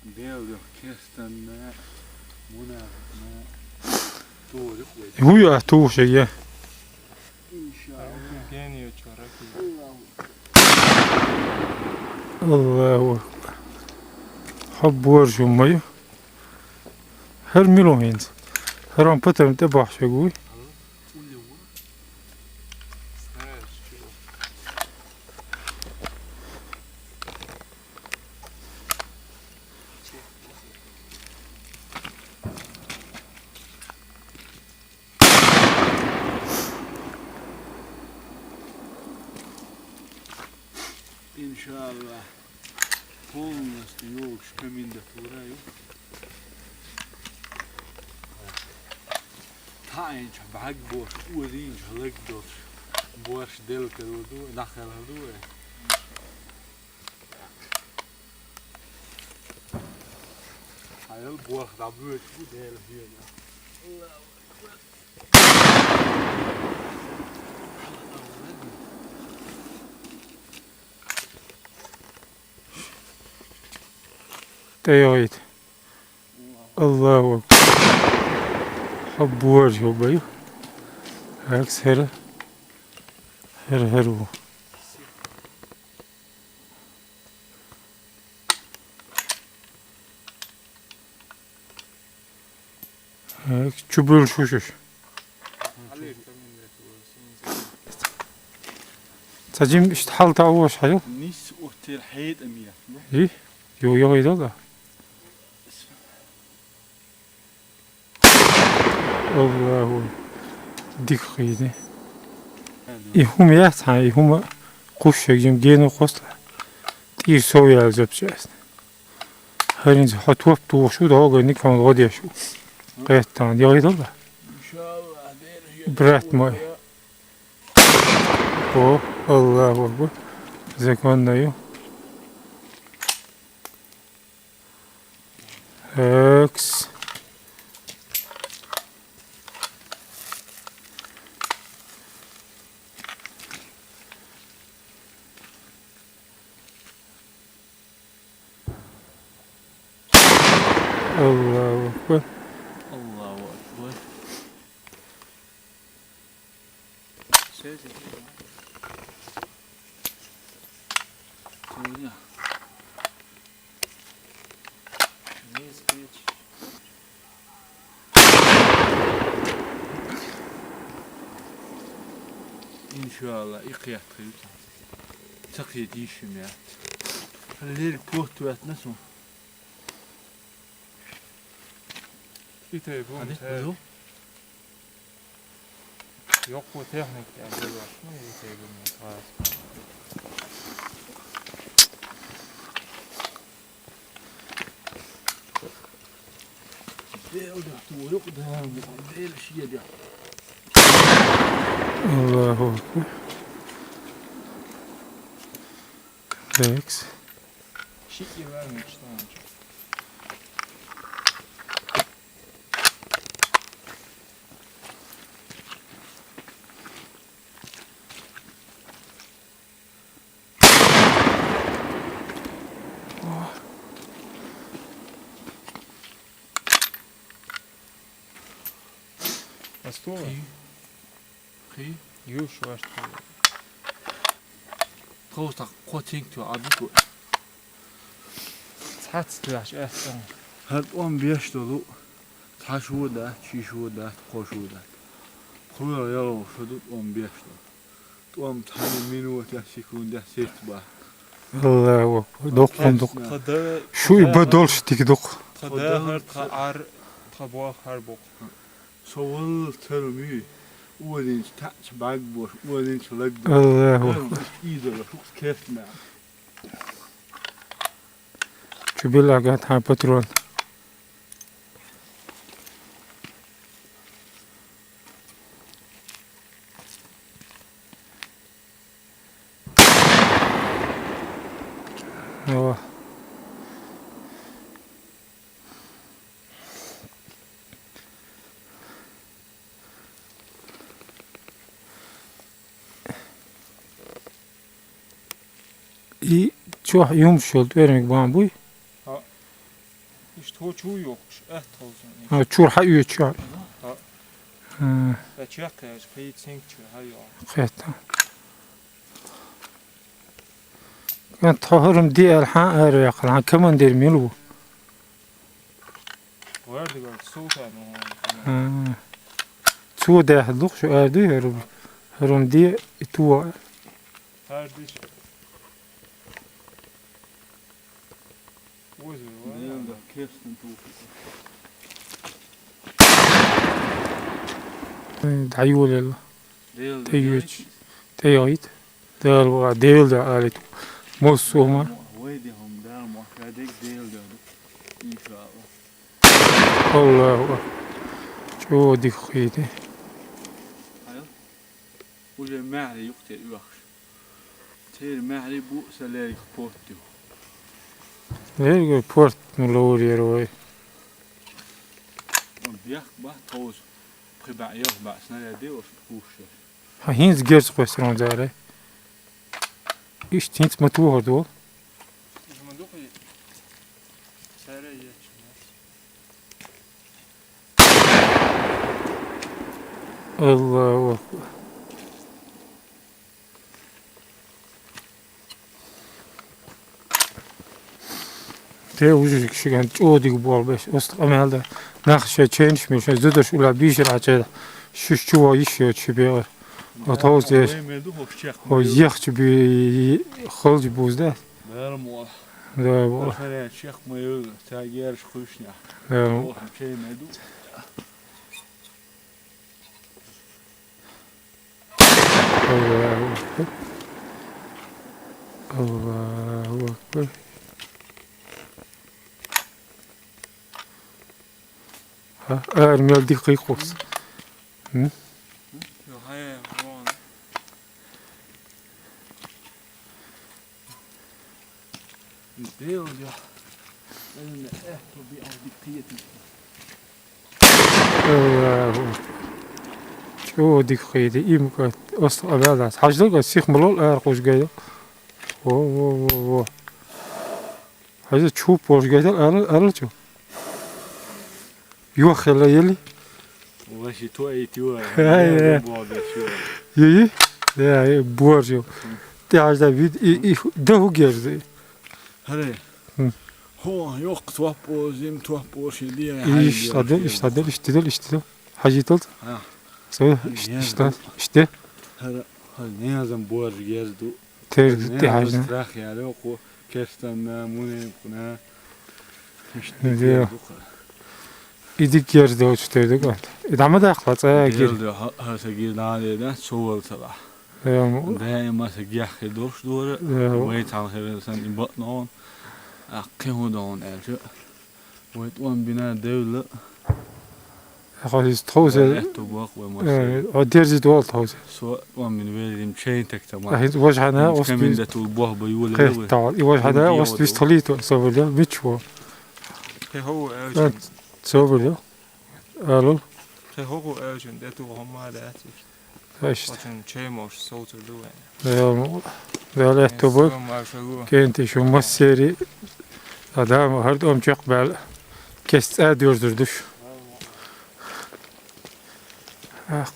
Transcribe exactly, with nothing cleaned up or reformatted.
Дел йох кестанна, мунафикъна, тур юкъ вай. Хьуй а тур шеге. Иншалла. Ген йочура ки. Аллаху акбар. Хьо боржу мою. ХӀара мила хӀинца? ХӀара он патарм тӀе бахьаш вегуй. Иншалла. Полностью йогуш комендатура ю. ТаьӀинчу бӀаьг бош, озийначу лаг долуш, борш делкаро ду, нах хилар ду вай. Хьайал борх дӀабоьдуш бу Делан хьоьга. ТӀейогӀийта. Аллаху акбар. Хьо божа хӀу баю. ХӀакс хӀара. ХӀара, хӀара ву. Э, чу буьллуш ву шуьш. Ца жим иштта хьал таӀо ваша хьайо? Нис оттер хьетӀа мех. И? Йо, йо, йо, да. Аллаху. Дика хийди. И хӀума яц хьан, и хӀума кхуш шег жим гено кхоста. ТӀийр сов ял жапчаст. ХӀаринца хьо топ тухуш ву, догӀа ник хьуна гӀо деш ву. Къеттан, дегӀий дала? Брат мой. О, Аллаху акбар. Законно ю. Экс. Аллаху акбар. Аллаху акбар. Все, все, все. Сегодня. Не спечь. Иншалла, и кхетта хир ю цхьацца. Ца кхета йиш ю меца. Лерг потта ваьтна со. И тайпа хӀунда ца ду? Йоккхо техника тӀехь белош, ну, и тайпа хӀунда ца. Дел дехьа ту юкъа дама, Дела шен дехьа. Аллаху акбар. Текс. Шиъ ван мечтаанча. Астула? Кхин? Кхин? Юш вашт. Тховса кхо цинк чу Ӏабиго. Цхьацца тоьхча аьлла. ХӀара тӀом беш долу, цхьа шо дац, ши шо дац, кхо шо дац. Кхоьлу ялхо шо ду тӀом беш долу. ТӀом цхьана минутехь, секундехь сецбахь. Аллаху акбар. Доккхун дукха. Тха да, шуй тха ба да, долуш дика дукха. Тха да хӀара, тха Ӏар, тха бох хӀара букха. Со валлалц ца руьй, озинчу таьӀча бӀаьрг бош, озинчу лаг до. Аллаху акбар. Идала шух кертна. Чу биллагӀа тхьа патрон. О. И чохь юмаш йолу тӀоьрмиг бан буй? ХӀаъ. Тхо чу йохуш, аьттув хьовзун. А, чура хьаоьцуш. А. А. Ткъа чекхъяьлча, кхийца синг чура хьайоагӀу. Кхетта. КӀант, тхо хӀара-м де аьлла хьан ара ваьккхина, хьан командир мила ву? Вардигал султан ву хьуна. А. Цо даьхьа дукха шу ара дуй хӀара-м? ХӀара-м де, и ту. ХӀара диш. Оза вара. Дела да, кестан туху. Ай, дӀайолаелла. Дела да, тӀе йоьч. ТӀе йойту. Дала ва, Дела да алит. Массо а ма. Вай де хӀума, Дала ма, ша дег Дела да. Иншалла. Аллаху акбар. ЧӀо дика хийди. Хьайо? Уже маьхьарий юкъе оьхуш. Церан маьхьарий бу са лерга порт ю. Лерга порт ну ловр яра вай. Он бехк ба тховза. Пхи баьӀ, ялх баьӀ снаряд де ош кхушшаш. Хьан хӀинца герз кхоьссар хьуна зара? Иштта хӀинца ма тухур ду. Уж ма дукха. Цара ечу. Аллаху акбар. Те уже шиган чӀо дика болх беш, ост къамел да. Нах ше ченш миш, зударш ула бишир а че, шиш чу ва йиш йо чи бегӀар. О, тховза деш. Вай мел ду хӀокху чекх. О, ма ю. Ехча би халча буз да. Дала ма. Да, бо. Хара чекх ма ю, ца герш кхушня. Да, бо. О, чей мел ду. Аллаху акбар. Аллаху акбар. Ха, ара мел дика кхийкхус. М? Йо, хьай, вон. Дел, йо. Эн, э, то би, а, дика кхийкхус. Аллаху. ЧӀо дика кхийди, им ка, ост къамел дац. Хьаждал ка сих ма лол ара кхуш гайда. Во, во, во, во. Хьажа чуп волуш гайтал ала, ала чу. Юха хила ели. Ваши то и тю. Ай, ай. Бо да чу. Йи, йи. Да, и боржу. Ти хьажа вид, и, и, да ху герзи. Харе. Хм. Хо, йох, топ о, зим топ о, ши ди, ай, Иш, ай, адел, иш, адел, иш, дидел, иш, дидел. Хьажитал. А. Со, иш, иш, иш, де. Харе, харе, не азам борж герз ду. Тер Хьажа, ти не азам хьажа. Страх яре, хо, кестанна, муне, куна. Иш, ди, Де. Ди, ду, харе. Иди герз да, уч тер да, гон. И дама да, хла, ца, гер. Герз да, ха, ха, са гир да, де, да, чувал сала. Эм. Даима са гяххе долуш дора, Э, вай цхьана хевел сан и бакъ нон, а кхин хӀун дон аьлча, вай тӀом бина девлла. Хьо иза тховсер. Аьтту бакъ вай ма Э, сай. Хьо дерзит вол тховсер. Со тӀом бина велим чейн так тама. А хӀинца вож хьана, Хинца ост камин виз-, да тул бох ба юле Хе, вай. Тал. И вож хьана, Хинца ост виз йоду. Талит, собар да, мич во. Хе, хо, э, Э, собар да. Алул. Хе, хо, э, де ту хо ма да. Ишта. Оцун чей мош совцур ду вайн. Дала, Дала аьтту бу. Ма шагу. КӀентий шу массери. Адам хӀара тӀом чекхбаьлла. Кест цӀа доьрзур душ. Ах.